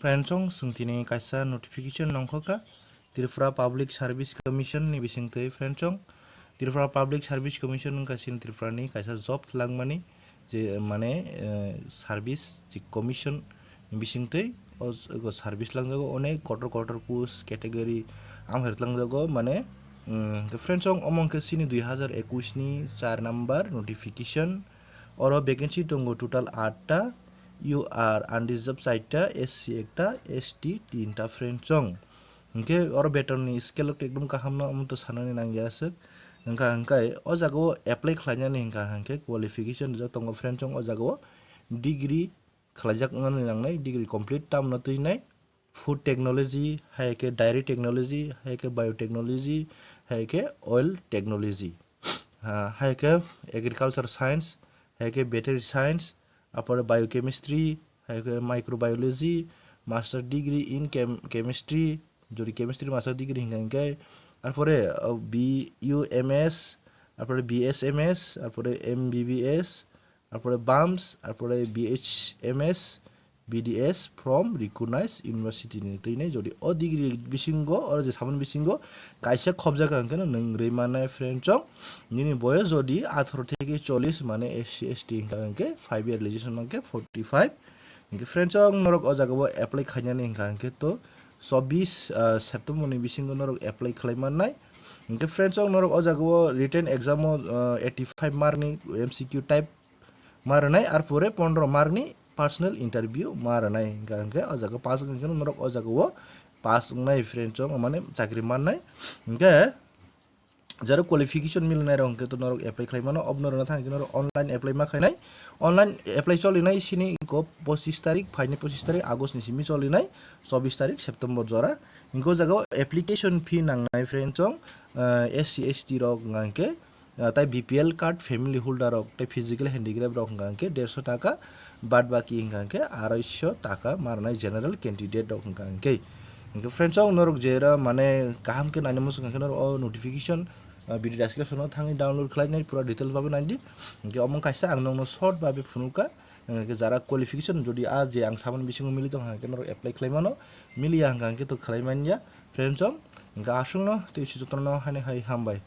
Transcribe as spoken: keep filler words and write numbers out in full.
Friendsong, chwng tini kaisa notification nongkhokha Tripura Public Service Commission ni bisingtwi, friendsong. Tripura Public Service Commission wngkha chini Tripura ni kaisa job langmani je mane, eh, service je commission ni bisingtwi o, o service langjago onek kotor kotor post category ang hai langjago mane, mm, friendsong, omo wngkha chini dui hazar ekush ni char number notification. Oro vacancy tongo total aat ta, U R unreserved chair ta, S C ekta, S T tinta, friendsong. Hinkhe oro beton ni scale rok ekdom kaham no, omo to sanani nangya aswk. Wngkha hinkhe o jaga o apply khlainani hinkha hinkhe qualification rijak tongo, friendsong, o jaga o degree khlaijak wngnani nangnai, degree complete tamno twinai, food technology, hai khe dairy technology, hai khe biotechnology, hai khe oil technology, ha, hai khe agriculture science, hai khe veterinary science, apore biochemistry, hai khe microbiology, master degree in chem-, chemistry, jodi chemistry master degree hinkha hinkhe, arpore, uh, B U M S, arpore B S M S, arpore M B B S, arpore bams, arpore B H M S, B D S from recognized university ni twinai, jodi o degree bisingo, oro je samani bisingo kaisa khobjak hinkhe no nwng rwi mannai, friendsong. Nini boyos jodi atharo theke chollish mane S C S T hinkha hinkhe five year relaxation mankhe forty five. Hinkhe friendsong, norok o jaga o apply khainani hinkha hinkhe to chobbish, ah, September ni bisingo norok apply khlai mannai. Hinkhe friendsong, norok o jaga o written exam o, ah, eighty five mark ni M C Q type ma rwnai, arpore pondro mark ni personal interview ma rwnai. Hinkha hinkhe o jaga pass wngkha hinkhe norok o jaga o pass wngnai, friendsong, mane chakri mannai. Hinkhe jaro qualification milinai rok hinkhe to norok apply khlai mano, obno rwna thang hinkhe norok online apply ma khainai. Online apply cholinai sini iko pochis tarik, phaini pochis tarik August ni simi cholinai, chobbish tarik September jora. Hinkhe o jaga o application fee nangnai, friendsong, ah, S C S T rok wngkha hinkhe, ah, tai B P L card family holder rok tai physical handicraft rok wngkha hinkhe derso taka, bad baki wngkha hinkhe aroiso taka ma rwnai general candidate rok wngkha hinkhe. Hinkhe friendsong, norok jera mane kaham khe naina muchung hinkhe norok o notification, ah, video description o thangwi download khlainai pura details babe naidi. Hinkhe omo kaisa ang nokno short babe phunukha. Hinkhe jara qualification jodi a je ang samani bisingo mili tongkha hinkhe norok apply khlai mano, miliya hinkha hinkhe to khlai manya, friendsong. Hinkhe aswkno tei jotono haino hai hambai.